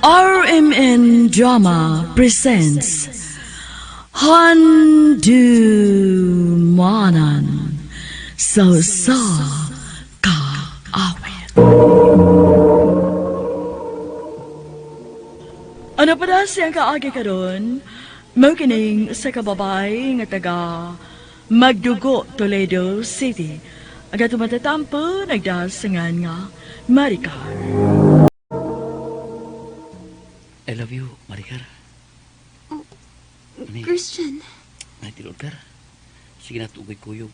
RMN Drama presents Handumanan sa sa Kaawit. Ano pa na siyang kaagi karon? Mao kining sa kababay nga taga Magdugo, Toledo City. Ang atong matatampo nagdasangan nga Maricar. I love you, Maricar. Ani? Christian, Ay, tinuod kar. Sige na, tugay kuyog.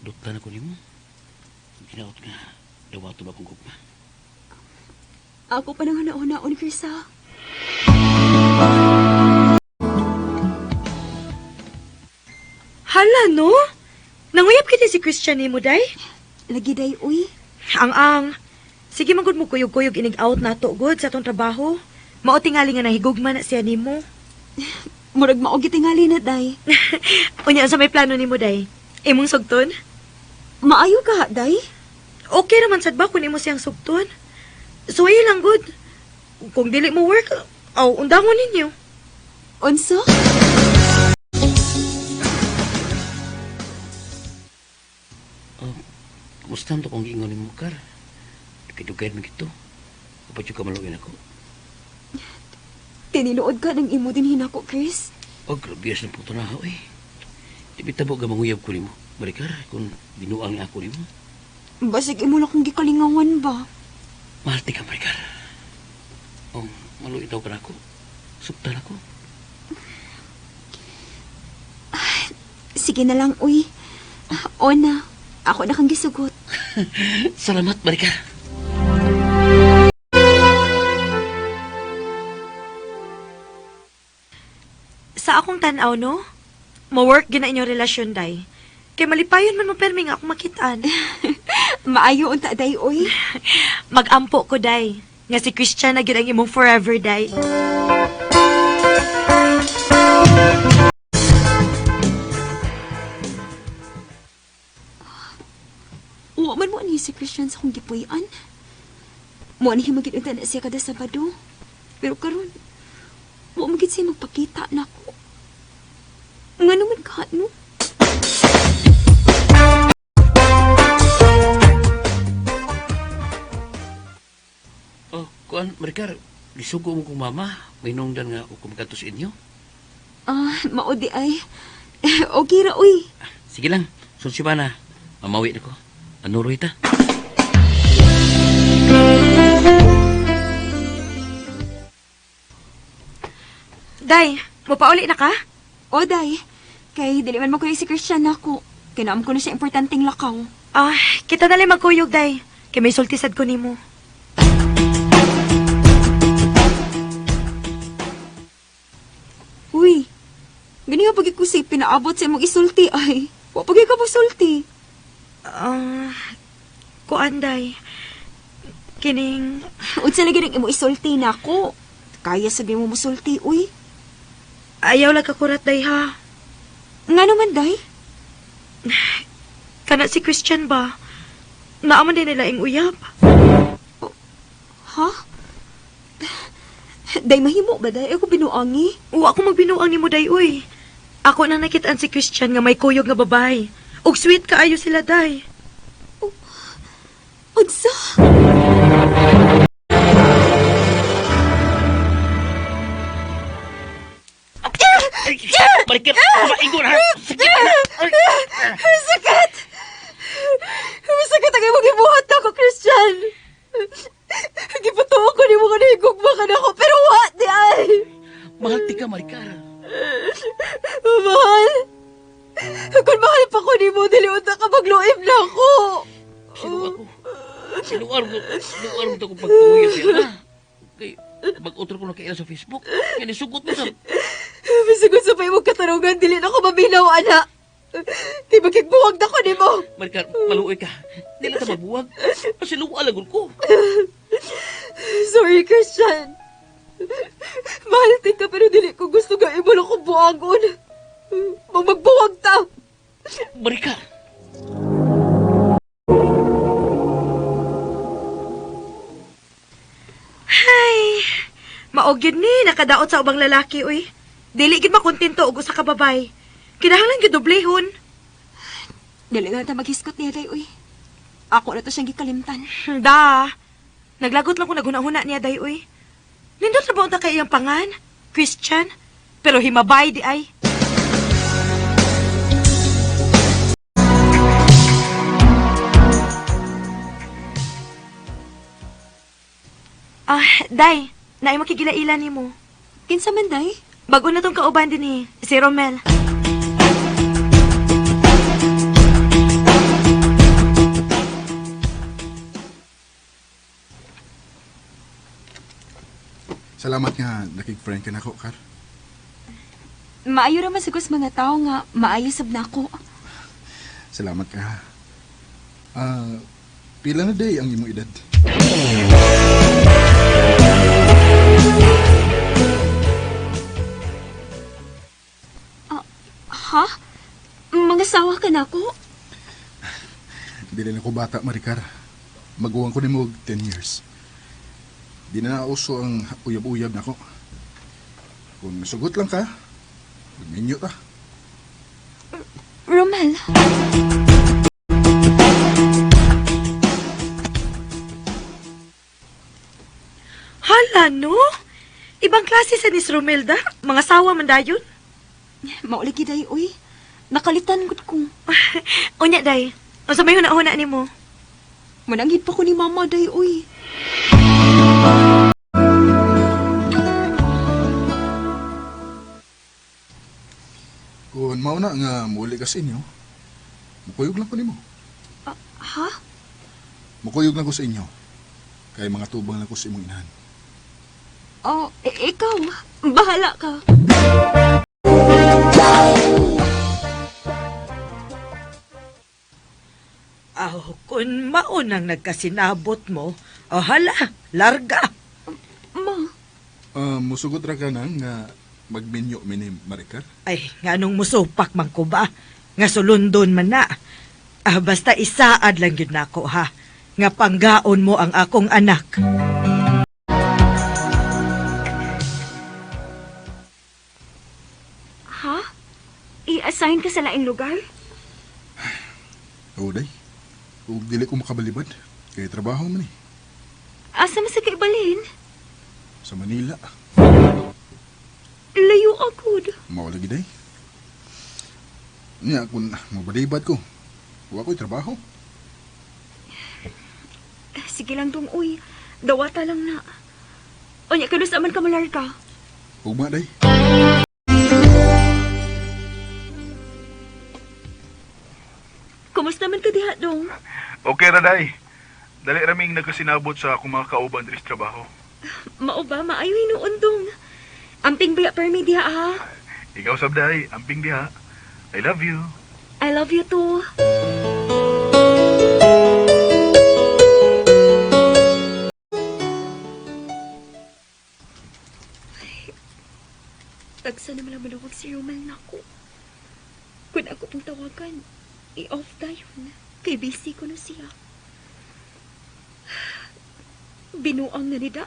Dutlan ako nimo. Ginaot nga, dawato ba kong gugma? ako pa nang hanaon-naon, Chris, ha? Hala, no? Nanguyab kita si Christian ni mo, day? Lagi day, uy. Ang ang. Sige man gud mo kuyog-kuyog inig out na to good sa atong trabaho. Mao tingali nga nahigugma na siya nimo. Murag mao gitingali na, day. Unya sa may plano nimo, day? Imong sugton? Maayo ka, day? Okay naman sad ba kung imo siyang sugton? Suway lang good. Kung dili mo work, aw undangon ninyo. Unsa? Oh, kumusta to kung giingon nimo, Kar? Dugay-dugay man gito. Kapag yung kamaluin ako. Tiniluod ka ng imo din hinako, Chris. Oh, grabe sa puto na ako eh. Di bitabo ga manguyab ko nimo, Maricar, kung binuang ni ako nimo. Basig imo lang kong gikalingawan ba? Mahal ti ka, Maricar. Oh, maluin daw ka na ako. Suktan ako. Sige na lang, uy. Ona, ako na kang gisugot. Salamat, Maricar. Sa akong tan-aw, no? Mo-work gina inyong relasyon, day. Kay malipayon man mo permi nga akong makitaan. Maayo unta, day, uy. Magampo ko, day. Nga si Christian na gyud ang imong forever, day. Wa man mo ani si Christian sa akong gipuy-an. Mo ani magid unta na siya kada Sabado. Pero karon, wa man gid siya magpakita nako. Nga naman ka, no? Oh, kuan, Maricar, gisugo mo kong mama. May nungdan nga ako magkadto sa inyo. Ah, mao di ay. Okay ra, uy. Sige lang, sunod na. Mamawi na ko. Anuroy ta. Day, mopauli na ka? O, day. Kay dili man mo kuya si Christian nako. Kinaam ko na siya importanteng lakaw. Ah, kita na lang magkuyog, day. Kay may sulti sad ko nimo. Uy, gani nga pagi ko si pinaabot sa imong isulti ay. Wa pagi ka mosulti. Ah, kuan, day. Kining, Unsa lagi nang imong isulti nako? Kaya sabi mo mosulti, uy. ayaw lang kakurat, day, ha? Nga naman, day. Kana si Christian ba? Naaman din nila ing uyab. Ha? Day, mahimo ba, day? Ako binuangi. Wa ako magbinuang nimo, day, uy. Ako na nakitaan si Christian nga may kuyog nga babae. Ug sweet kaayo sila, day. Unsa? Maricar, maigo na! Sakit na! Ay! Sakit! Masakit ang imong gibuhat nako, Christian. Gipatuo ko nimo nga nahigugma ka nako, pero wa di ay. Mahal ti ka, Maricar. Mahal. Kung mahal pa ko nimo, dili unta ka magluib na ako. Sino ako? Sinuar mo, sinuar mo ito kung pagpuyat siya, ha? Kay, mag-utro ko na kaila sa Facebook. Kaya nisugot mo sa... Bisagon sa pa imong katarungan, dili na ko maminaw, ana. Di magkigbuwag na ko nimo. Maricar, maluoy ka. Dili ta magbuwag. Sinuwa lang ko. Sorry, Christian. Mahal ti ka pero dili ko gusto nga imo lang kong buwagon. Magbuwag ta. Maricar! Hay! Maog yun ni, nakadaot sa ubang lalaki, uy. Dili gid makontento og usa ka babay. Kinahanglan gyud doblehon. Dili na ta maghiskot niya day uy. Ako na to siyang gikalimtan. Da. Naglagot lang ko naghuna-huna niya day, uy. Nindot na ba unta kay iyang pangan? Christian? Pero himabay di ay. Ah, day. Naay makigilaila nimo. Kinsa man day? Bago na tong kauban din eh, si Romel. Salamat nga nakig-friend ka na ko, Kar. Maayo ra man sa mga tao nga maayo sab nako. Salamat ka. Ah, pila na day ang imong edad? Ha? Mangasawa ka nako? Dili na ko bata, Maricar. Maguwang ko nimo og 10 years. Di na nauso ang uyab-uyab nako. Kung sugot lang ka, magminyo ta. Romel. Hala, no? Ibang klase sa ni Romelda. Mga sawa man dayon. Mauli gid day uy. Nakalitan gud ko. Unya, day. Unsa may huna-huna nimo? Mananghid pa ko ni mama day uy. Kung mao na nga muuli ka sa inyo, mukuyog lang ko nimo. Ha? Mukuyog lang ko sa inyo. Kay mga tubang lang ko sa imong inahan. Oh, ikaw. Bahala ka. Aw, kung maunang nagkasinabot mo, oh hala, larga. Ma, Ah, musugot ra ka na nga magminyo mi ni Maricar. Ay, nganong musupak man ko ba? Nga sulundon man na. Ah, basta isaad lang yun nako ha. Nga panggaon mo ang akong anak. ha? I-assign ka sa laing lugar? Oo, day. Ug dili ko makabalibad. Kay trabaho man eh. Asa man sa kaibalin? Sa Manila. Layo ako. Mao lagi day. Nya kung mabalibad ko, wa ko'y trabaho. Sige lang dong, uy. Dawata lang na. Unya, kanus man ka malarga? Ugma day. Kumusta man ka diha, dong? Okay ra day. Dali raming nagkasinabot sa akong mga kauban diri sa trabaho. Mao ba, maayo hinuon, dong. Amping baya permi diha, ha? Ikaw sab day, amping diha. I love you. I love you too. Ay, tagsa naman ang maluwag si Romel nako. Kung ako pong tawagan, i-off tayo na. Kay busy ko na siya. Binuang na nida.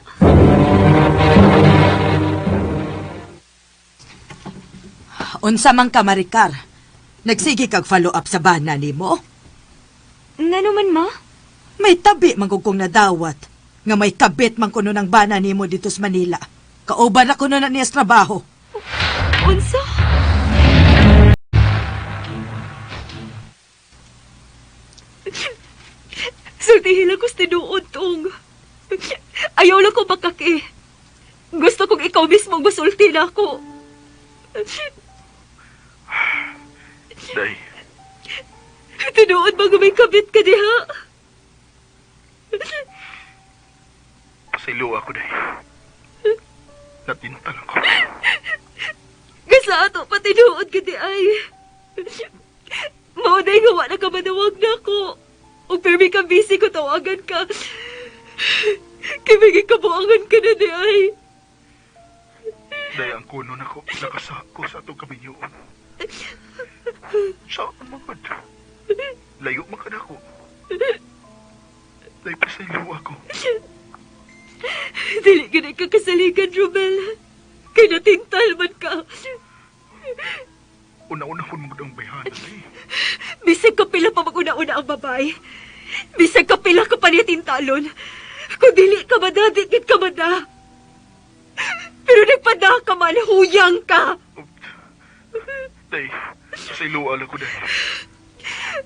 Unsa man ka, Maricar? Nagsige kag follow up sa bana nimo? Nga naman, ma? May tabi man kung nadawat. Nga may kabit man kuno ng bana nimo dito sa Manila. Kauban na kuno na niya sa trabaho. Unsa? Sultihin lang ko sa tinuod, tong. Ayaw lang ko makaki. Gusto kong ikaw mismo ang masulti na ako. Day, Tinuod ba nga may kabit ka diha? pasaylo ako day. Natintal ako. Gasa ato pa tinuod ka di ay. Mauday nga wala ka manawag na ako. Ug permi ka busy ko tawagan ka. Kay kabuangan ka na di ay. Day, ang kuno nako nakasako sa atong kaminyoon. Saan man gud? Layo man ka nako. Day, pasaylo ako. Dili gid ka kasaligan, Romel. Kay natintal man ka. Una-una ko mong ang bayhana, day. Bisag kapila pa mag-una-una ang babae. Bisag kapila ka pa niya tintalon. Kung dili ka mada, di gid ka mada. Pero nagpada ka man, huyang ka. Day, sa iluwa ko, day.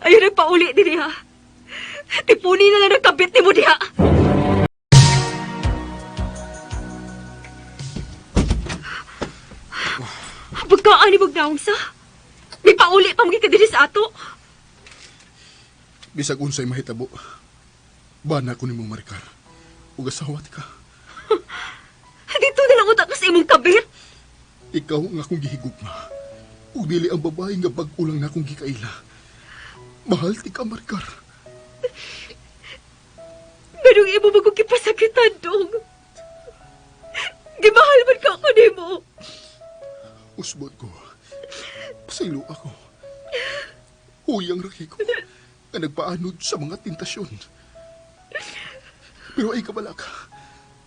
Ayun, nagpauli din ha. Tipuni na lang ang kabit ni mo diha. Pagkaan ni Magnaong sa? May pauli pa mga ka sa ato. Bisag unsay mahitabo. Bana ko nimo Maricar. Ug asawa ka. Dito na lang utak ka sa imong kabit. Ikaw ang akong gihigugma. Ug dili ang babae nga bag-o lang na akong gikaila. Mahal ti ka, Maricar. Ganong imo magong kipasakitan, dong. Gimahal man ka ako nimo. Usbot ko. Pasaylo ako. Huyang raki ko. Nga nagpaanod sa mga tentasyon. Pero ay kabala ka.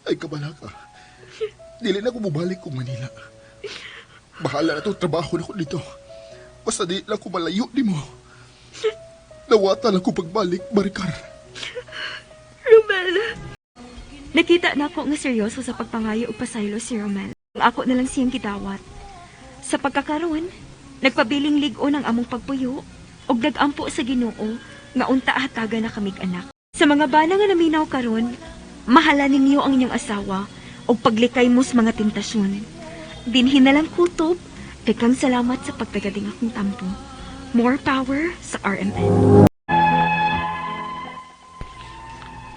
Ay kabala ka. Dili na ko mubalik kong Manila. Bahala na itong trabaho na ko dito. Basta di lang ko malayo di mo. Nawatan ako pagbalik, Maricar. Romel. Nakita na ako nga seryoso sa pagpangayo og pasaylo si Romel. Ako na lang siyang gidawat. Sa pagkakaroon, nagpabiling lig-on ang among pagpuyo ug nagampo sa Ginoo nga unta hatagan na kamig anak. Sa mga bana nga naminaw karon, mahala ninyo ang inyong asawa ug paglikay mo sa mga tentasyon. Dinhi na lang kutob, daghang salamat sa pagtagading akong tampo. More power sa RMN.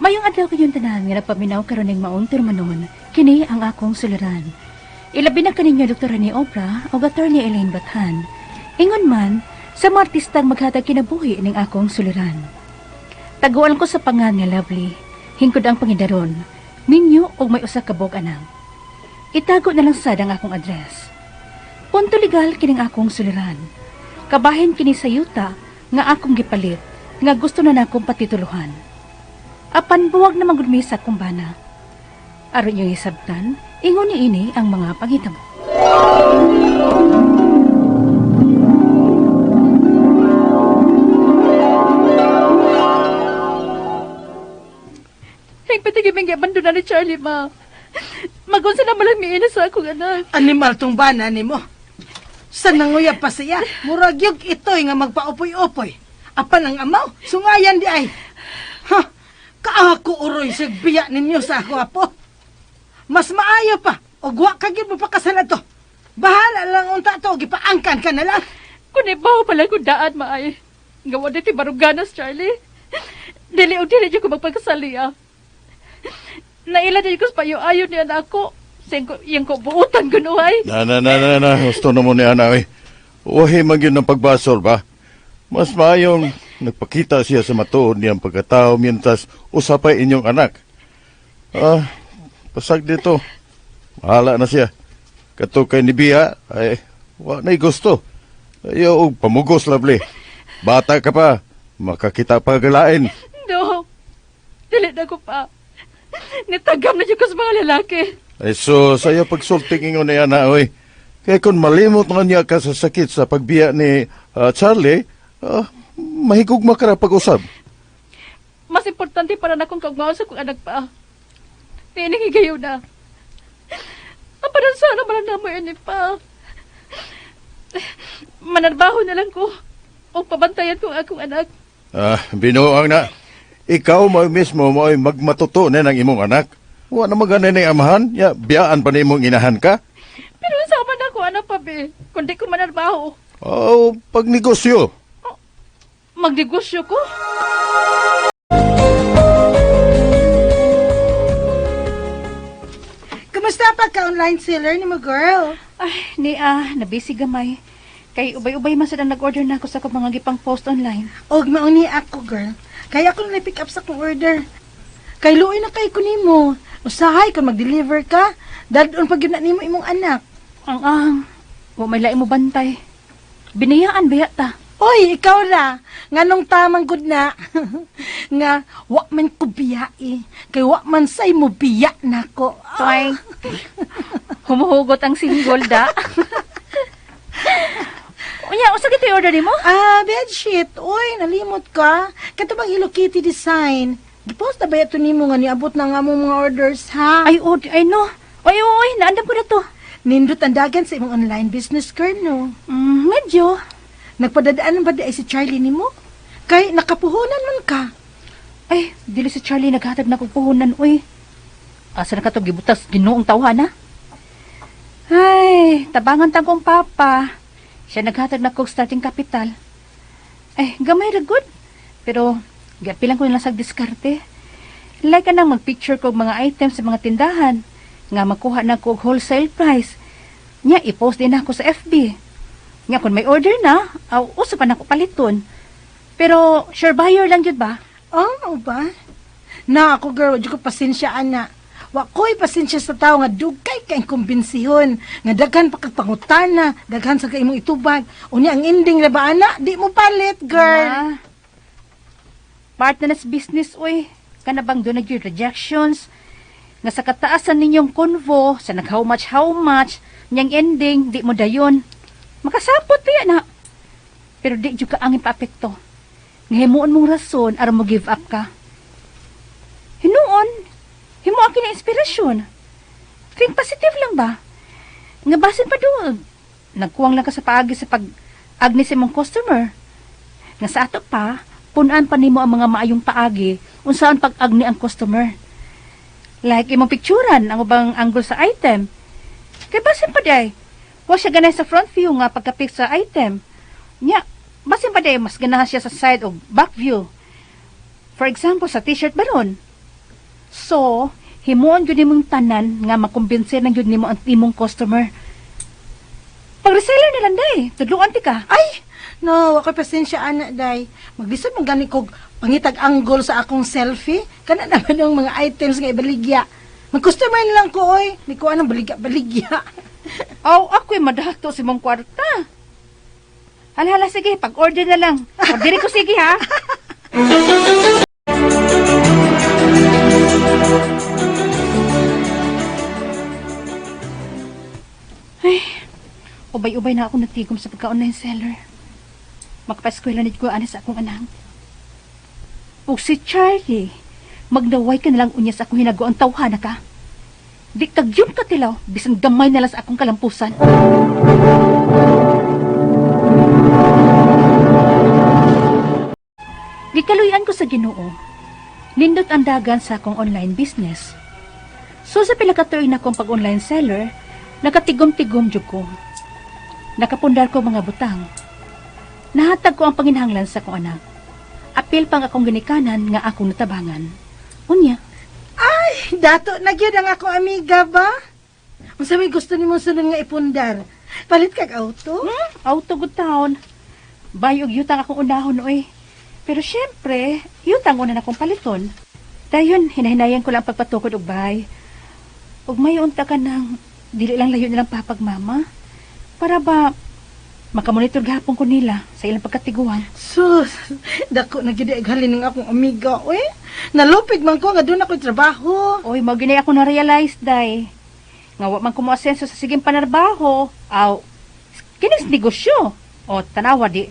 Mayong adlaw kayong tanan nga nagpaminaw karon ning maong turmanon, kini ang akong suliran. Ilabi na kaninyo Dr. Rene Obra o Attorney Elaine Bathan. Ingon man, sa mga artistang maghatag kinabuhi ning akong suliran. Taguan ko sa pangan nga lovely, hingkod ang pangidaron, minyo og may usa ka buok anang. Itago na lang sad ang akong address. Punto legal kining akong suliran. Kabahin kini sa yuta nga akong gipalit nga gusto na nakong patituluhan. Apan buwag na magudmi sa kumbana. Aron yung isabtan, ingon ni ini ang mga panghitabo. Higpit ang gibandona ni Charlie, ma. Magunsa na malang miina sa akong anak. Animal tong bana nimo. Sa nanguya pa siya, murag yug itoy nga magpaupoy-upoy. Apan ang amaw, sungayan di ay. Ha, kaako uroy sigbiya ninyo sa ako apo. Mas maayo pa, og wa ka gyud mo pakasala to. Bahala lang unta to, gipaangkan ka na lang. Kung ibaw pala kung daan, maay. Gawa dito baruganas, Charlie. Dili o dili ko magpagkasali, ah. Naila din ko sa payo-ayo niya na ako. Siyang ko, iyang ko buutan gunuhay. Na, na, na, na, na. Gusto na mo ni Ana, eh. Uwahi man yun ng pagbasol ba? Mas maayong nagpakita siya sa matuod niyang pagkatao mientras usapay inyong anak. Ah, pasag dito. Mahala na siya. Kato kay ni Bia, ay, wa na'y gusto. Ayaw, og pamugos, lovely. Bata ka pa, makakita pa galain. No. Dili na ko pa. Nitagam na siya ko sa mga lalaki. Ay, so, sa'yo pagsulting ingon ni Ana, oy. Kaya kung malimot nga niya ka sa sakit sa pagbiya ni Charlie, mahigugma ka na pag-usab. Mas importante para na akong kaugmaon sa kong anak pa. Niining higayo na. Ang parang sana malang na mo ini pa. Manarbaho na lang ko. O pabantayan ko ang akong anak. Ah, binuang na. Ikaw mo mismo mo ay magmatuto na ng imong anak. Wa na magana ni amahan, ya biyaan pa ni imong inahan ka. Pero sama na ako anak pa, be. Kundi ko manarbaho. Oh, pagnegosyo. Magnegosyo ko. Kumusta pa ka online seller ni mo girl? Ay, ni ah, nabisi gamay. Kay ubay-ubay man sad ang nag-order na ako sa akong mga gipang post online. Og mauni ako girl. Kaya ako na pick up sa akong order. Kay luoy na kay ko nimo. Usahay kung mag-deliver ka, dadon pag yun na nimo imong anak. Ang ang, wa may lain mo bantay. Binayaan ba ta? Oy, ikaw ra. Nganong tamang gud na. Nga wa man ko biya eh. Kay wa man say mo biya nako. Toy. Humuhugot ang single da. Unya, usa gito order nimo? Ah, bedsheet. Oy, nalimot ka. Kato bang Hello Kitty design? Gipost na ba ito nimo nga niabot na nga among mga orders, ha? Ay, oh, ay no. Oy, oy, naandam ko na to. Nindot ang dagan sa imong online business, girl, no? Medyo. Nagpadadaan ba di ay si Charlie nimo? Kay nakapuhunan man ka. Ay, dili si Charlie naghatag na kog puhunan, uy. Asa na ka to gibutas Ginoong tawhana? Ay, tabangan tang kong papa. Siya naghatag na kog starting capital. Ay, gamay ra good. Pero giapilan ko nila sa diskarte. Like ka nang magpicture kog mga items sa mga tindahan nga makuha na kog wholesale price. Nya i-post din ako sa FB. Nya kung may order na, aw usa pa nako paliton. Pero sure buyer lang jud ba? Oh, mao ba? Na ako girl, wag ko pasensya ana. Wa ko'y pasensya sa tao nga dugay kay kumbensihon, nga daghan pa kag pangutana, daghan sa kay imong itubag. Unya ang ending ra ba ana, di mo palit, girl. Ah. Part na nas business, uy. Kana bang doon nag rejections? Nga sa kataasan ninyong convo, sa nag how much, niyang ending, di mo dayon. Makasapot pa yan, ha? Pero di jud ka angin paapekto. Nga himuon mong rason aron mo give up ka. Hinuon, himo ang kina-inspirasyon. Think positive lang ba? Nga basin pa doon. Nagkuwang lang ka sa paagi sa pag-agni sa imong customer. Nga sa ato pa, punan pa nimo ang mga maayong paagi unsaon pag-agni ang customer. Like imong picturan ang ubang angle sa item. Kay basin pa day. Wa siya ganay sa front view nga pagka-pick sa item. Nya, basin pa day mas ganahan siya sa side o back view. For example, sa t-shirt baron. So, himuon gyud nimong tanan nga makumbinser na gyud nimo ang imong customer. Pag reseller na lang day, tudloan ti ka. Ay, no, wa ko'y pasensya ana day. Maglisod man gani kog pangitag angle sa akong selfie. Kana naman ang mga items nga ibaligya. Mag-customer na lang ko oy. Ni ko anong baligya-baligya. Aw, ako'y madato si mong kwarta. Hala, hala, sige, pag-order na lang. Order ko, sige, ha? Ay, ubay-ubay na ako natigom sa pagka-online seller. Makapaeskwela na ko ani sa akong anak. Ug si Charlie, magnaway ka na lang unya sa akong hinaguang tawhana ka. Di kagyom ka tilaw, bisan gamay na lang sa akong kalampusan. Gikaluyan ko sa Ginoo. Nindot ang dagan sa akong online business. So sa pila ka tuig na akong pag-online seller, nakatigom-tigom jud ko. Nakapundar ko mga butang. Nahatag ko ang panginhanglan sa akong anak. Apil pang akong ginikanan nga akong natabangan. Unya, Ay, dato na gyud ang akong amiga ba? Unsa may gusto nimo sunod nga ipundar? Palit kag auto? Auto good town. Bay og yutang akong unahon oy. Pero syempre, yutang una na akong paliton. Dayon, hinahinayan ko lang ang pagpatukod og bay. Ug may unta ka ng dili lang layo nilang papag mama. Para ba makamonitor gahapon ko nila sa ilang pagkatiguan. Sus, dako na gyud ang halin ng akong amiga oy. Nalupig man ko nga doon ako'y trabaho. Oy, mao ginay ako na-realize day. Nga wa man ko moasenso sa sigeng panarbaho. Aw, kinis negosyo. O tanawa di.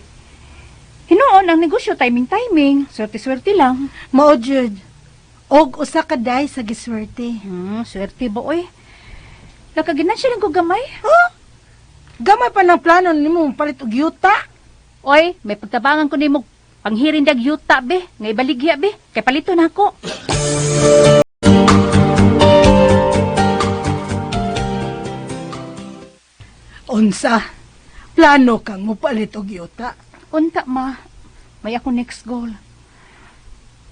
Hinuon ang negosyo timing-timing, swerte-swerte lang. Mao jud. Og usa ka day sa giswerte. Swerte ba, oy? Nakaginansya lang ko gamay. Huh? Gamay pa ng plano nimo palit og yuta. Oy, may pagtabangan ko nimo panghirindag yuta, be. Nga ibaligya, be. Kay palito na ako. Unsa? Plano kang mopalit og yuta? Unta, ma. May ako next goal.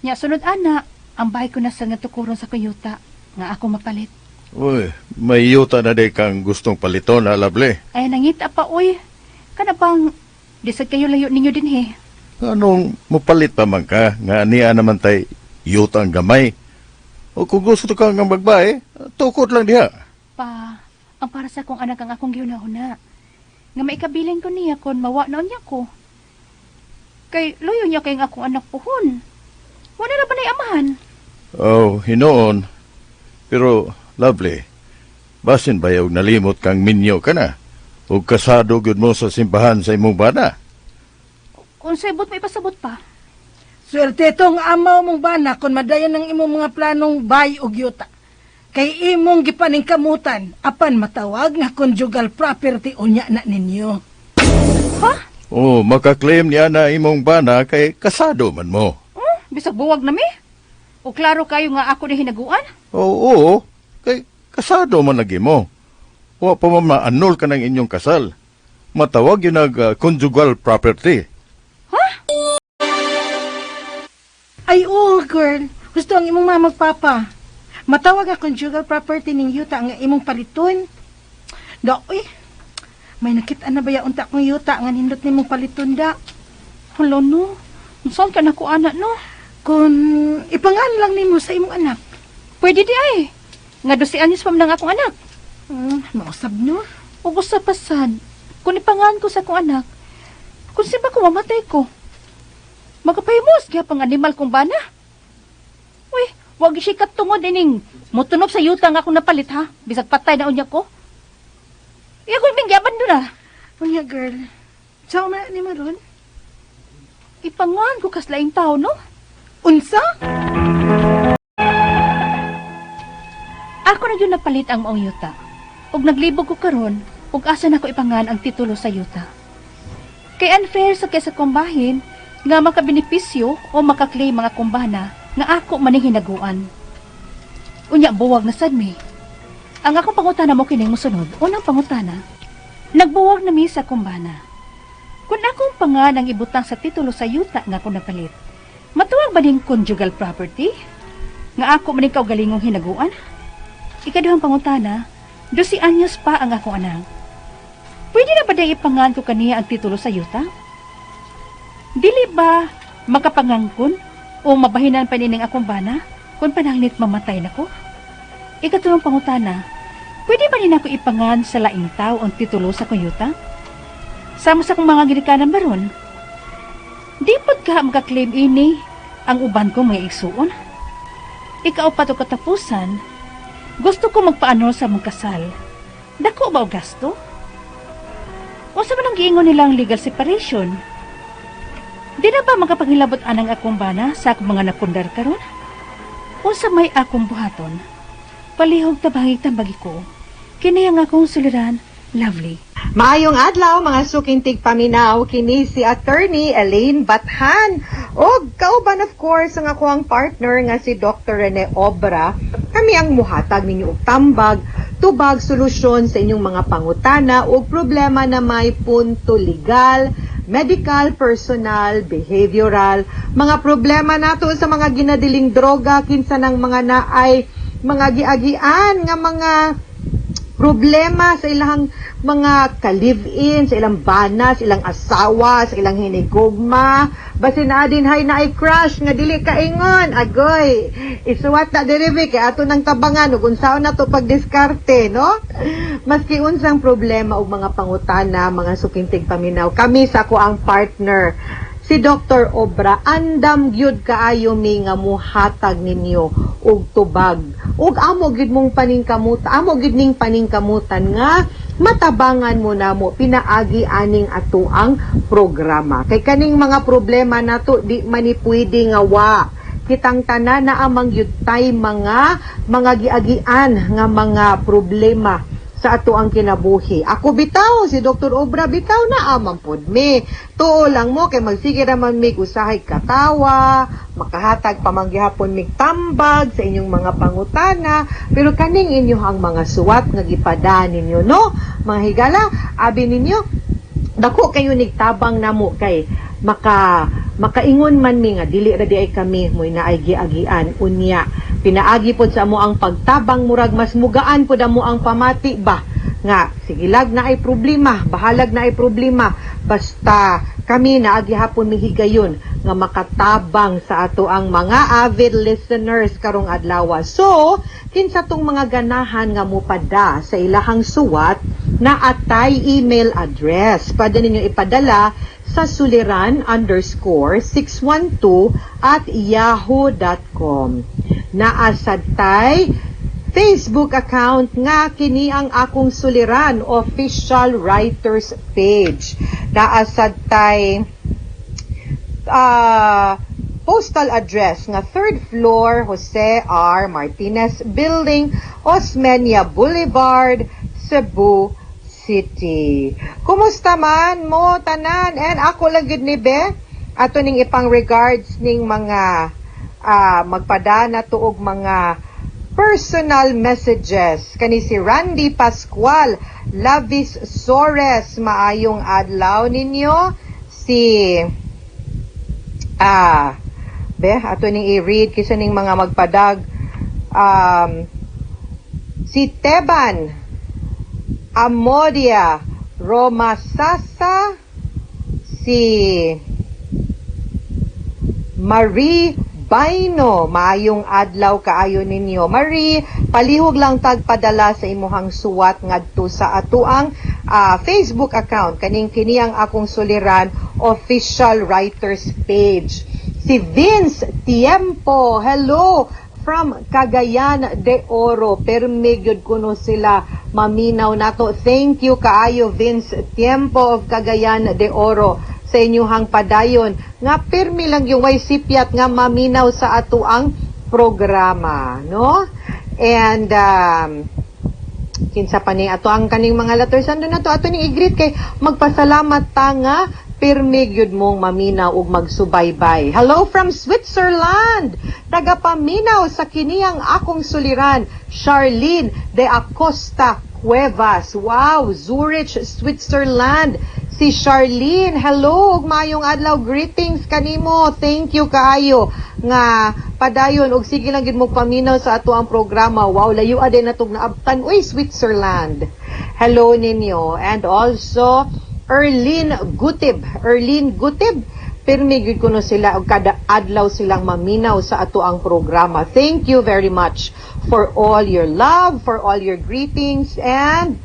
Nya, sunod, ana, ang bahay ko na sa nga tukuron sa kuyuta. Nga ako mapalit. Uy, may yuta na day kang gustong paliton, ha, lovely. Ay, nangita pa, oy. Kana bang, di sad kayo layo ninyo din, he. Anong mupalit pa man ka, nga niya naman tay yuta ang gamay. O kung gusto ka nga magbae, tukod lang diha. Pa, ang para sa akong anak ang akong gihuna-huna. Nga maikabilin ko niya kon mawa noon niya ko. Kay luyo niya kay akong anak puhon. Wala na ba na'y amahan? Oh, hinoon. Pero, lovely, basin ba yung nalimot kang minyo ka na? Ug kasado gyud mo sa simbahan sa imong bana? Kung sa ibot may pasabot pa. Swerte itong amaw mong bana kung madayon ang imong mga planong bay og yuta. Kay imong gipaningkamutan apan matawag nga conjugal property unya na ninyo. Ha? Oh, makaklaim niya na imong bana kay kasado man mo. Oh, bisag buwag na mi. O klaro kayo nga ako ni hinaguan? Oo, oo, kay kasado man lagi mo. Wa pa man maanol ka ng inyong kasal. Matawag yun nag conjugal property. Ay oo, girl. Gusto ang imong mama ug papa. Matawag nga conjugal property ning yuta nga imong paliton. Da, uy. May nakita na ba ya unta kong yuta nga nindot nimong paliton da? Hala no. Saan ka na ko anak no? Kung ipangan lang nimo sa imong anak. Pwede di ay. Nga 12 anyos pa man ang akong anak. Mausab no. Ug usa pa sad, kung ipangan ko sa akong anak, kung si ba ko mamatay ko, magapahimos gyapang animal kong bana. Uy, wag siya katungod ining mutunob sa yuta nga akong napalit ha. Bisag patay na unya ko. Iya ko mingyaban doon ah. Unya girl. Sao man ni ron? Ipangan ko kaslaing tao no. Unsa? Ako na yun napalit ang maong yuta. Ug naglibog ko karon, ug asa na ko ipangan ang titulo sa yuta. Kay unfair sa kaysa kumbahin nga makabenepisyo o makaklaim mga kumbana nga ako maning hinaguan. Unya buwag na sad mi. Ang akong pangutana mo kining mosunod, unang pangutana, nagbuwag na mi sa kumbana. Kung akong pangan ang ibutang sa titulo sa yuta nga ako napalit, matuwag ba ning conjugal property? Nga ako maning kaugalingong hinaguan? Ikaduhang pangutana, 12 anyos pa ang akong anak. Pwede na ba dahil ipangan ko kaniya ang titulo sa yuta? Dili ba makapangangkon o mabahinan pa nining akong bana kung panangnit mamatay na ko? Ikatulong pangutana, pwede ba nina ko ipangan sa laing tao ang titulo sa kuyuta? Sama sa kong mga ginikanan baron? Di pod ka makaklaim ini ang uban ko mga igsuon? Ikaapat o katapusan, gusto ko magpaano sa mong kasal. Dako ba o gasto? Unsa man ang giingon nilang legal separation? Di na ba makapaghilabot anang akong bana sa akong mga napundar karon? Unsa may akong buhaton? Palihog tabangig tambagi ko. Kini ang akong suliran, lovely. Maayong adlaw mga suking tigpaminaw, kini si Attorney Elaine Bathan. Og kauban of course ang akoang partner nga si Dr. Rene Obra. Kami ang muhatag ninyo og tambag, tubag solusyon sa inyong mga pangutana ug problema na may punto legal, medical, personal, behavioral, mga problema nato sa mga ginadiling droga, kinsa ng mga naay mga giagian nga mga problema sa ilang mga ka-live-in, sa ilang bana, sa ilang asawa, sa ilang hinigugma. Basin na din hay na ay crush nga dili kaingon. Agoy, isuwat na diri kay ato nang tabangan ug unsaon na to pagdiskarte, no? Maski unsang problema ug mga pangutana, mga sukintig paminaw, kami sa ako ang partner si Dr. Obra, andam gyud kaayo mi nga muhatag ninyo og tubag. Ug amo gyud mong paningkamutan, amo gyud ning paningkamutan nga matabangan mo namo pinaagi aning atuang programa. Kay kaning mga problema nato di man ni pwede nga wa kitang tanan na amang gyud tay mga giagian nga mga problema sa ato ang kinabuhi. Ako bitaw, si Dr. Obra bitaw na amang pod mi. Tuo lang mo kay magsige raman mig usahay katawa, makahatag pamanggihapon mig tambag sa inyong mga pangutana, pero kaning inyo ang mga suwat nga gipada ninyo, no? Mga higala, abi ninyo, dako kayo nigtabang namo kay makaingon man mi nga dili ra di ay kami mo'y naay giagian unya pinaagi pod sa amo ang pagtabang, murag mas mugaan pod amo ang pamati ba nga sigilag na ay problema, bahalag na ay problema, basta kami naagi hapon mihigayon nga makatabang sa ato ang mga avid listeners karong adlaw. So kinsa tong mga ganahan nga mupada sa ilahang suwat, na atay email address pwede ninyo ipadala sa suliran_612@yahoo.com. Naa sad tay Facebook account nga kini ang akong suliran official writers page. Naa sad tay postal address nga third floor, Jose R. Martinez Building, Osmeña Boulevard, Cebu City. Kumusta man mo tanan? And ako lang gid ni be ato ning ipang regards ning mga magpadana tuog mga personal messages kani si Randy Pascual Lavis Sores, maayong adlaw ninyo. Si be ato ning i-read kisa ning mga magpadag, si Teban Amodia Roma Sasa, si Marie Baino, maayong adlaw kaayo ninyo. Marie, palihog lang tagpadala sa imuhang suwat ngadto sa atuang Facebook account kaning kini ang akong suliran official writers page. Si Vince Tiempo, hello from Cagayan de Oro. Permi gyud kuno sila maminaw nato. Thank you kaayo, Vince Tiempo of Cagayan de Oro, sa inyuhang padayon nga pirmi lang yung way sipyat nga maminaw sa atuang programa, no? And kinsa pa ni ato ang kaning mga letters ando na to ato ning i-greet kay magpasalamat ta nga pirmi gyud mong maminaw ug magsubaybay. Hello from Switzerland. Tagapaminaw sa kiniyang akong suliran, Charlene de Acosta Cuevas. Wow, Zurich, Switzerland. Si Charlene, hello ug maayong adlaw. Greetings kanimo. Thank you kaayo nga padayon ug sige lang gid mo paminaw sa ato ang programa. Wow, layo din natog naabtan. Uy, Switzerland. Hello ninyo. And also Erlene Gutib. Erlene Gutib, pirmi gyud kuno sila og kada adlaw silang maminaw sa ato ang programa. Thank you very much for all your love, for all your greetings, and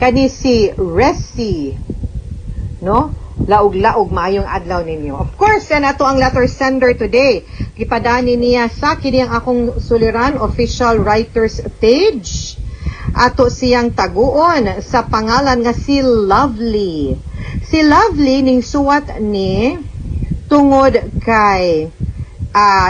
kani si Resi, no? Laog-laog, maayong adlaw ninyo. Of course, yan ato ang letter sender today. Gipadani niya sa kini ang akong suliran official writers page. Ato siyang taguon sa pangalan nga si Lovely. Si Lovely ning suwat ni tungod kay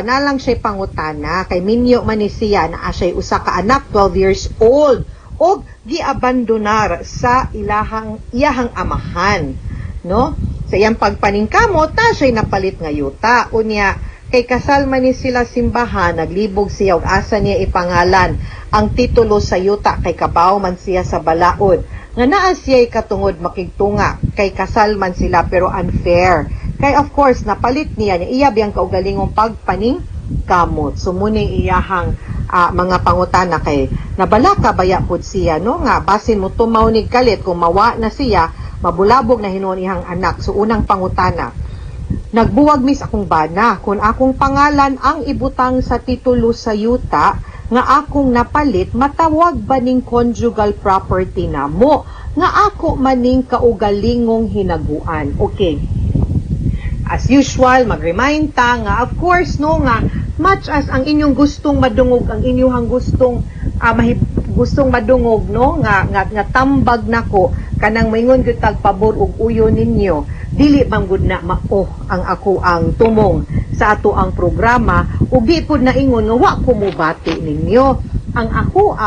nalang siya'y pangutana kay minyo man ni siya, naa siya'y usa ka anak, 12 years old, og giabandonar sa ilahang iyahang amahan, no? Sa iyang pagpaningkamot na siya'y napalit nga yuta. Unya kay kasal man ni sila simbahan, naglibog siya og asa niya ipangalan ang titulo sa yuta kay kabaw man siya sa balaod nga naa siya'y katungod makigtunga kay kasal man sila, pero unfair kay of course napalit niya niya iya biyang kaugalingong pagpaning kamot. So muning iyahang mga pangutana kay nabalaka baya pud siya, no, nga basin mo tumaw ni kalit kung mawa na siya, mabulabog na hinuon iyang anak. So unang pangutana: "Nagbuwag mis akong bana, kung akong pangalan ang ibutang sa titulo sa yuta nga akong napalit, matawag ba ning conjugal property namo nga ako maning kaugalingong hinaguan?" Okay, as usual, mag-remind ta nga, of course, no, nga, much as ang inyong gustong madungog, ang inyong gustong, gustong madungog, no, nga tambag nako, kanang maingon gyud tag pabor og uyo ninyo, dili man gud na mao ang ako ang tumong sa ato ang programa, ug di pud na ingon nga wa ko mobati ninyo. Ang ako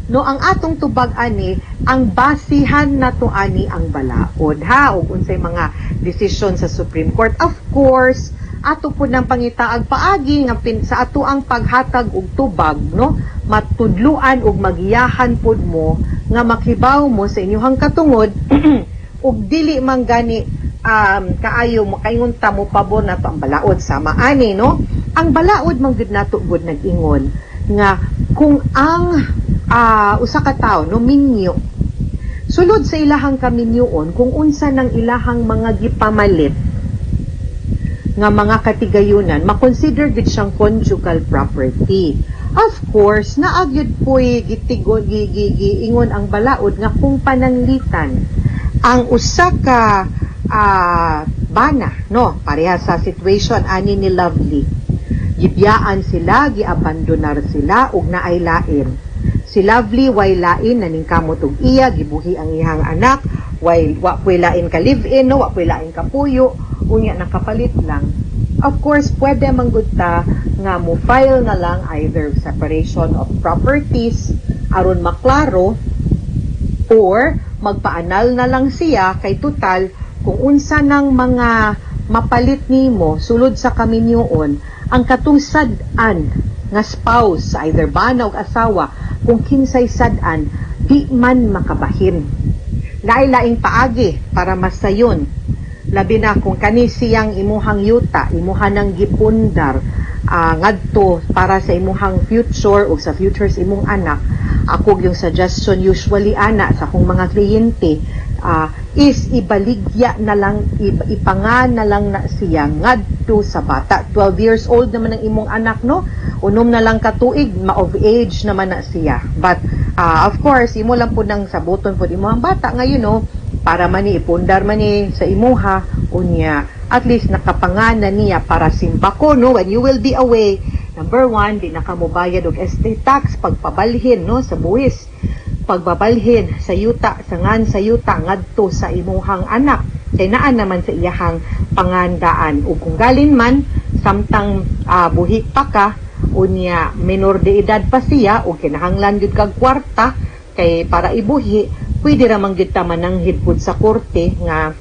no, ang atong tubag ani, ang basihan nato ani ang balaod ha, ug unsay mga desisyon sa Supreme Court. Of course, ato pud nang pangitaag paagi nga sa ato ang paghatag og tubag, no, matudluan ug magiyahan pud mo nga makibaw mo sa inyong katungod ug dili man gani kaayo makaingon ta mo pabor nato ang balaod. Sama ani, no, ang balaod man gud nato gud nag-ingon nga kung ang usa ka tawo, no, minyo, sulod sa ilahang kaminyoon, kung unsa nang ilahang mga gipamalit nga mga katigayunan, makonsider gid siyang conjugal property. Of course, naa gyud po'y gitigon giingon ang balaod nga kung pananglitan Ang usa ka bana, no, pareha sa situation ani ni Lovely. Gibiyaan sila, giabandonar sila ug naay lain. Si Lovely way lain, naningkamot og iya, gibuhi ang iyang anak, way wa puy lain ka live-in, no, wa puy lain ka puyo, unya nakapalit lang. Of course, pwede man gud ta nga mo file na lang either separation of properties aron maklaro or magpa-annul na lang siya kay total kung unsa nang mga mapalit nimo sulod sa kaminyoon, ang katong sad-an nga spouse, either bana o asawa, kung kinsay sad-an, di man makabahin. Lain-laing paagi para masayon, labi na kung kani siyang imuhang yuta, imuha nang gipundar ngadto para sa imuhang future o sa future sa imong anak. Ako yung suggestion usually ana sa akong mga kliyente is ibaligya na lang, ipangan na lang na siya ngadto sa bata. 12 years old naman ang imong anak, no? Unom na lang ka tuig, ma of age naman na siya. But of course, imo lang pud nang sabuton pud imo ang bata ngayon, no, para man ni ipundar man ni sa imuha. Unya at least nakapangana niya para simbako, no, when you will be away. Number one, di na ka mobayad og estate tax pagpabalhin, no, sa buwis, pagbabalhin sa yuta, sa ngan sa yuta ngadto sa imuhang anak kay naa naman sa iyahang pangandaan. Ug kung galin man samtang buhi pa ka, unya menor de edad pa siya ug kinahanglan gyud kag kwarta kay para ibuhi, pwede ra man gyud ta mananghid pud sa korte nga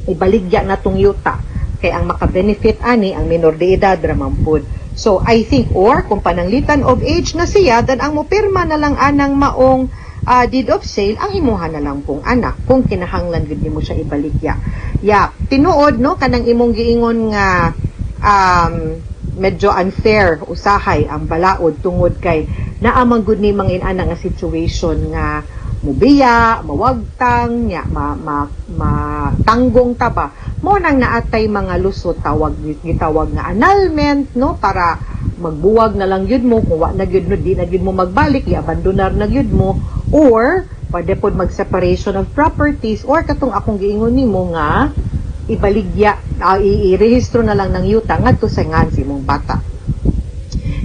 ibaligya na tong yuta kay ang maka-benefit ani ang minor de edad ra man pud. So I think, or kung pananglitan of age na siya, dan ang mopirma na lang anang maong deed of sale ang imuha na lang pong anak kung kinahanglan gud nimo siya ibaligya. Ya, tinuod, no, kanang imong giingon nga medyo unfair usahay ang balaod tungod kay naa man gud ni mga inana nga situation nga mubiya, mawagtang, nya ma, ma, matanggong ta ba. Mo nang naatay mga lusot, tawag gitawag nga annulment, no, para magbuwag na lang yun mo kung wa na gyud no, di na gyud mo magbalik, i-abandonar na gyud mo, or pwede pod mag separation of properties, or katong akong giingon nimo nga ibaligya, i-rehistro na lang ng yuta ngadto sa ngan sa imong bata.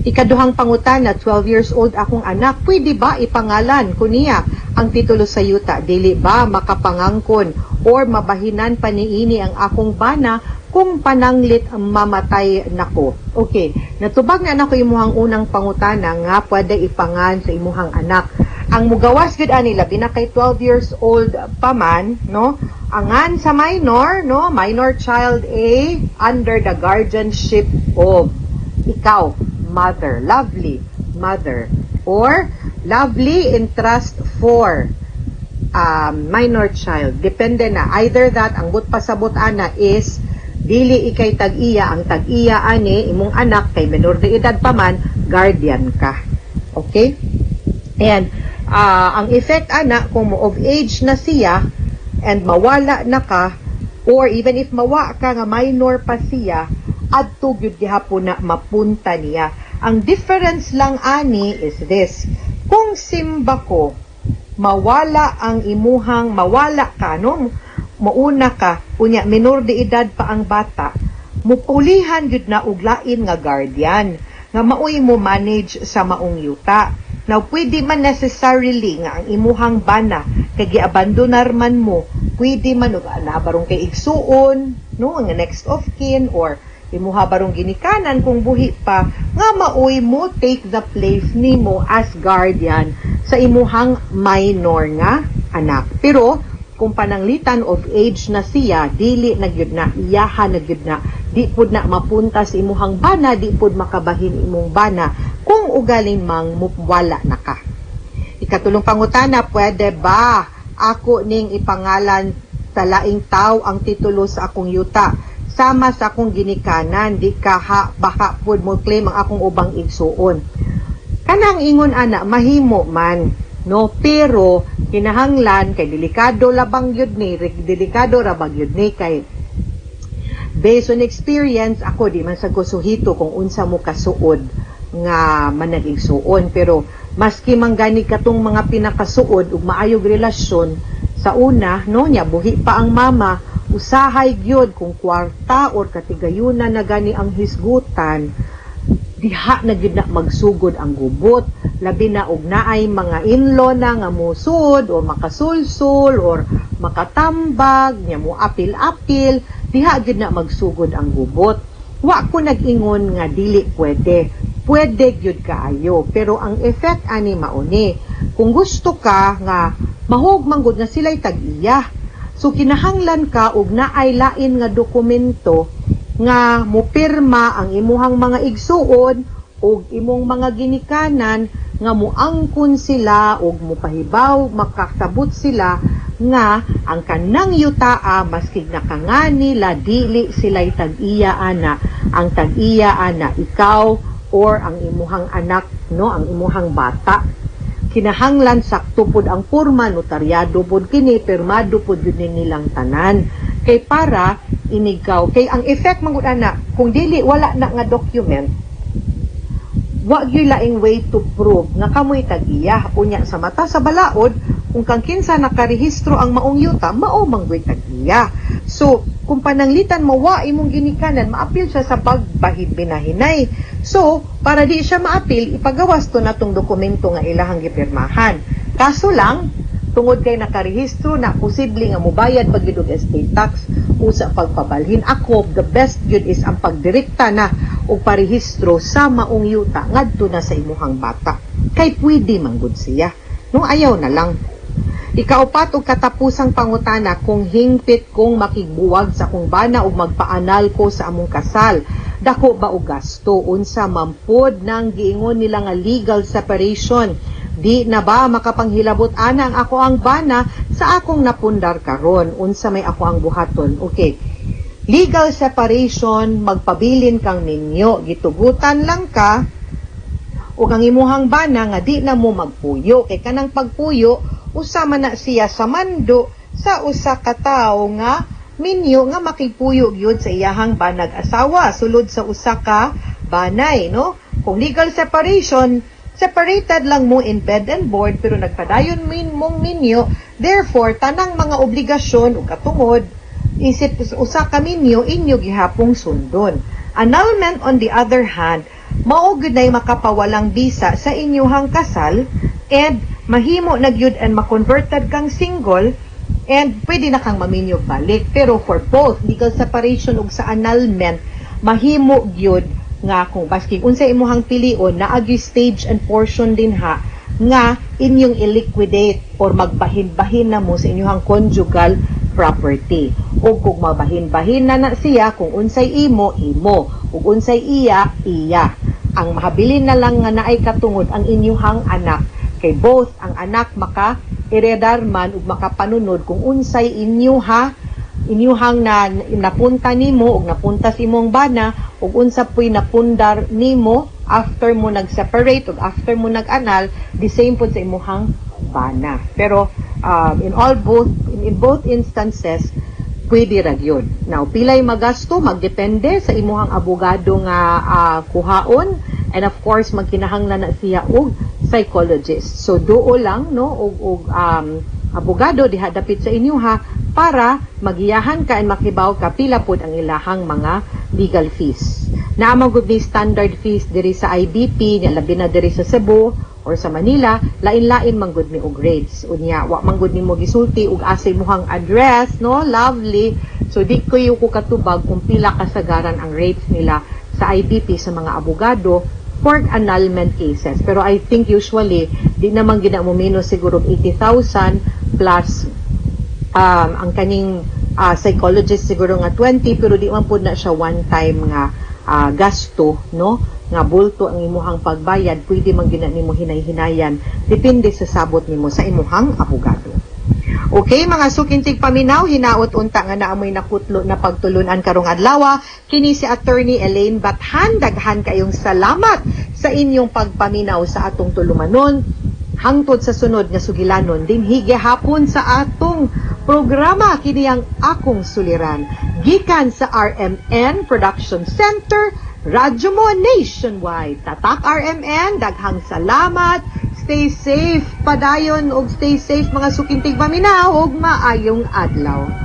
Ikaduhang pangutana, 12 years old akong anak, pwede ba ipangalan ko niya ang titulo sa yuta? Dili ba makapangangkon or mabahinan pa niini ang akong bana kung pananglit mamatay nako? Okay, natubag na nako imuhang unang pangutana nga pwede ipangan sa imuhang anak. Ang mugawas gud ani, labi na kay 12 years old pa man, no? Angan sa minor, no? Minor child A under the guardianship of ikaw, mother, lovely mother, or lovely in trust for minor child. Depende na. Either that, ang but pasabot ana is dili ikay tag-iya, ang tag-iya ani imong anak kay menor de edad pa man, guardian ka. Okay? And ang effect ana kung mo of age na siya and mawala na ka, or even if mawa ka nga minor pa siya, adto gyud gihapon na mapunta niya. Ang difference lang ani is this: kung simba ko mawala ang imuhang, mawala ka, no, mauna ka, unya minor de edad pa ang bata, mupulihan gyud na og lain nga guardian nga maoy mo manage sa maong yuta. Now, pwede man necessarily nga ang imuhang bana kay giabandonar man mo, pwede man og naa barong kay igsuon, no, nga next of kin or imuha barong ginikanan kung buhi pa nga maoy mo take the place nimo as guardian sa imuhang minor nga anak. Pero kung pananglitan of age na siya, dili na gyud na, iyaha na gyud na, di pud na mapunta sa imuhang bana, di pud makabahin imong bana kung ugaling mang wala na ka. Ikatulong pangutana, pwede ba ako ning ipangalan sa laing tao ang titulo sa akong yuta? Sama sa akong ginikanan, di ka ha, baka pud mo claim ang akong ubang igsuon. Kanang ingon ana, mahimo man, no, pero kinahanglan kay delikado labang yun ni, delikado ra bag yun ni kay based on experience ako, di man sa gusuhito kung unsa mo kasuod nga manag-igsuon, pero maski man gani katong mga pinakasuod ug maayog relasyon sa Sa una, no, nya buhi pa ang mama, usahay gyud kung kwarta or katigayunan na gani ang hisgutan, diha na gyud na magsugod ang gubot, labi na og naay mga in-law na nga musud or makasulsul or makatambag nya mo apil-apil, diha gyud na magsugod ang gubot. Wa ko nag-ingon nga dili pwede, pwede gyud kaayo, pero ang effect ani mauni kung gusto ka nga mahug man gud nga sila'y tag-iya, so kinahanglan ka og naay lain nga dokumento nga mupirma ang imuhang mga igsuon ug imong mga ginikanan nga muangkon sila ug mupahibaw, makasabot sila nga ang kanang yutaa, maski nakangani la, dili sila'y tag-iya ana. Ang tag-iya ana ikaw or ang imuhang anak, no, ang imuhang bata. Kinahanglan sakto pod ang porma, notaryado pod kini, pirmado pod yun ni nilang tanan, kay para inigaw kay ang effect man gud ana kung dili, wala na nga document, wa gyud laing way to prove nga kamoy tag-iya. Unya sa mata sa balaod, kung kang kinsa nakarehistro ang maong yuta, mao man gyud tag-iya. So kung pananglitan mo wa imong ginikanan, maapil siya sa pagbahid-binahinay. So para di siya maapil, ipagawas to natong dokumento nga ilahang gipirmahan. Kaso lang, tungod kay nakarehistro na, posible nga mobayad pag gyud og estate tax usa pagpabalhin. Ako, the best gyud is ang pagdirekta na og parehistro sa maong yuta ngadto na sa imuhang bata, kay pwede man gud siya, no? Ayaw na lang. Ikaupat og katapusang pangutana, kung hingpit kong makigbuwag sa akong bana ug magpa-annul ko sa among kasal, dako ba og gasto? Unsa man pod nang giingon nila nga legal separation? Di na ba makapanghilabot ana ang ako ang bana sa akong napundar karon? Unsa may ako ang buhaton? Okay. Legal separation, magpabilin kang minyo, gitugutan lang ka ug ang imuhang bana nga di na mo magpuyo, kay kanang pagpuyo usa man na siya sa mando sa usa ka tawo nga minyo nga makigpuyo gyud sa iyahang banag asawa sulod sa usa ka banay, no? Kung legal separation, separated lang mo in bed and board, pero nagpadayon min mong minyo. Therefore, tanang mga obligasyon ug katungod isip usa ka minyo, inyo gihapong sundon. Annulment, on the other hand, mao gyud nay makapawalang bisa sa inyuhang kasal and mahimo na gyud and ma-converted kang single and pwede na kang maminyo balik. Pero for both legal separation ug sa annulment, mahimo gyud nga kung baski unsa imuhang pilion, naa gyud stage and portion din ha nga inyong i-liquidate or magbahin-bahin na mo sa inyong conjugal property. Ug kung mabahin-bahin na na siya, kung unsay imo, imo, ug unsay iya, iya. Ang mahabilin na lang nga naay katungod ang inyuhang anak, kay both ang anak maka eredar man ug makapanunod kung unsay inyuhang na napunta nimo ug napunta sa imong bana ug unsa puy napundar nimo after mo nag-separate ug after mo nag-annul, the same pud sa imuhang bana. Pero in all both in both instances, pwede ra gyud. Now, pilay magasto, magdepende sa imuhang abogado nga kuhaon, and of course magkinahanglan na siya og psychologist. So duo lang, no, og abogado diha dapit sa inyo ha, para magiyahan ka and makibaw ka pila pod ang ilahang mga legal fees. Naa man gud may standard fees diri sa IBP nya, labi na diri sa Cebu or sa Manila, lain-lain man gud mi og rates. Unya wa man gud nimo gisulti og asa imuhang address, no, lovely? So di ko yung ko katubag kung pila kasagaran ang rates nila sa IBP sa mga abogado for annulment cases. Pero I think usually di naman gina mo menos siguro 80,000 plus ang kaning psychologist siguro nga 20, pero di man pud na siya one time nga gasto, no, nga bulto ang imuhang pagbayad. Pwede man gyud na nimo hinay-hinayan, depende sa sabot nimo sa imuhang abogado. Okay, mga suking tigpaminaw, hinaot unta nga naamoy nakutlo na pagtulunan karong adlaw. Kini si Attorney Elaine Bathan, daghan kayong salamat sa inyong pagpaminaw sa atong tulumanon. Hangtod sa sunod nga sugilanon dinhi gihapon sa atong programa, kini ang Akong Suliran. Gikan sa RMN Production Center, Radyo Mo Nationwide. Tatak RMN, daghang salamat. stay safe. Padayon og stay safe, mga suking tigpaminaw, og maayong adlaw.